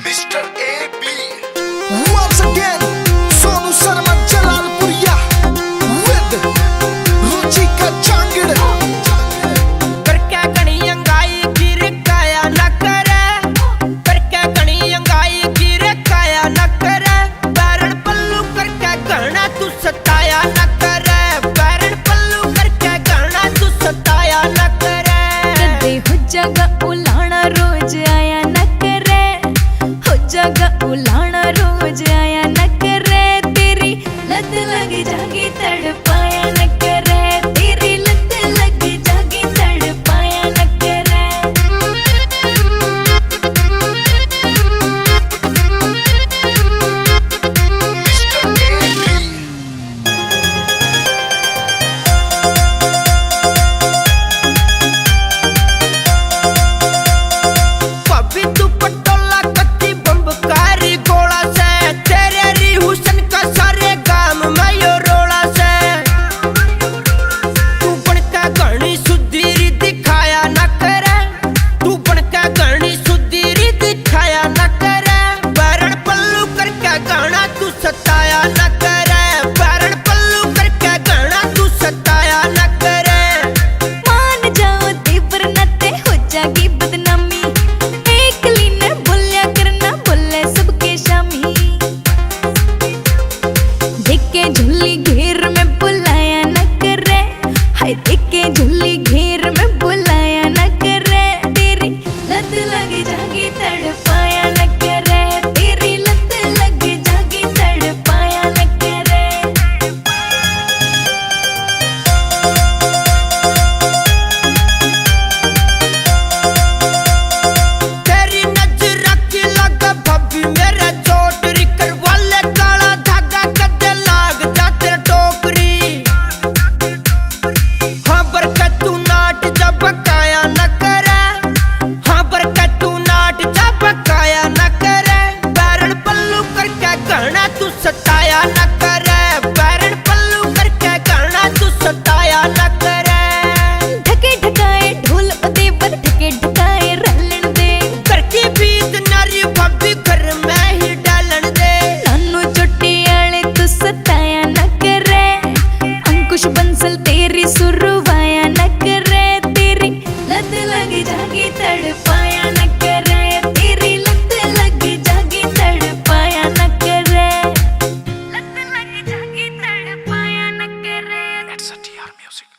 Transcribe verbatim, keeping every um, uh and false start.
Mister A B, once again, Sonu शर्मा जलालपुरिया with रुचिका चांगड़। करके घणी अंगाई गिर काया ना करे, करके घणी अंगाई गिर काया ना करे, बैरण पल्लू करके घणा तू सताया ना करे, बैरण पल्लू करके घणा तू सताया ना करे। कदे हो जागा उलाना रोज आया ना करे, हो जागा उलाना रोज आया ना करे, तेरी लत लग जागी तड़पाया ना करे, तेरी लत लग जागी तड़पाया ना करे। भाभी तू पटोला कत्ती बम्बकारी गोला से, तेरे री हुसन का सारे गाम में यो रोला से। तू बनका घणी सुधीरी दिखाया ना करे, तू बनका घणी सुधीरी दिखाया ना करे, बैरण पल्लू करके घणा तू सताया ना करे, बैरण पल्लू करके घणा तू सताया ना करे। मान जाओ देवर ना ते हो जागी बदनामी, एकली ने बोल्या करना बोले सबके शामी। देखे झोली घेर में बुलाया ना करे, हाय देखे झोली घेर में बुलाया ना करे, तेरी लत लग जागी तड़पाया ना करे, तेरी लत लग जागी तड़पाया ना करे। तेरी नजर की लग भाभी मेरे चोट री, कर वाले काला धागा कदे लाग जा तेरे टोकरी। हाँ बरकत तू नाट जब काया न करे, हाँ बरकत तू नाट जब काया न करे, बैरण पल्लू करके घणा तू सताया न करे, बैरण पल्लू करके घणा तू सताया न करे। ढके ढकाए ढोल ओ देवर, ढके ढकाए रलन दे। घर की बीत नारी भाभी घर में ही डालन दे। नानू चोटी आले तू सताया न करे, अंकुश बंसल तेरी सुरवाया न करे, तेरी लत लग जागी तड़पाया न करे, तेरी लत लग जागी तड़पाया न करे, लत लग जागी तड़पाया न करे। It's a T R music.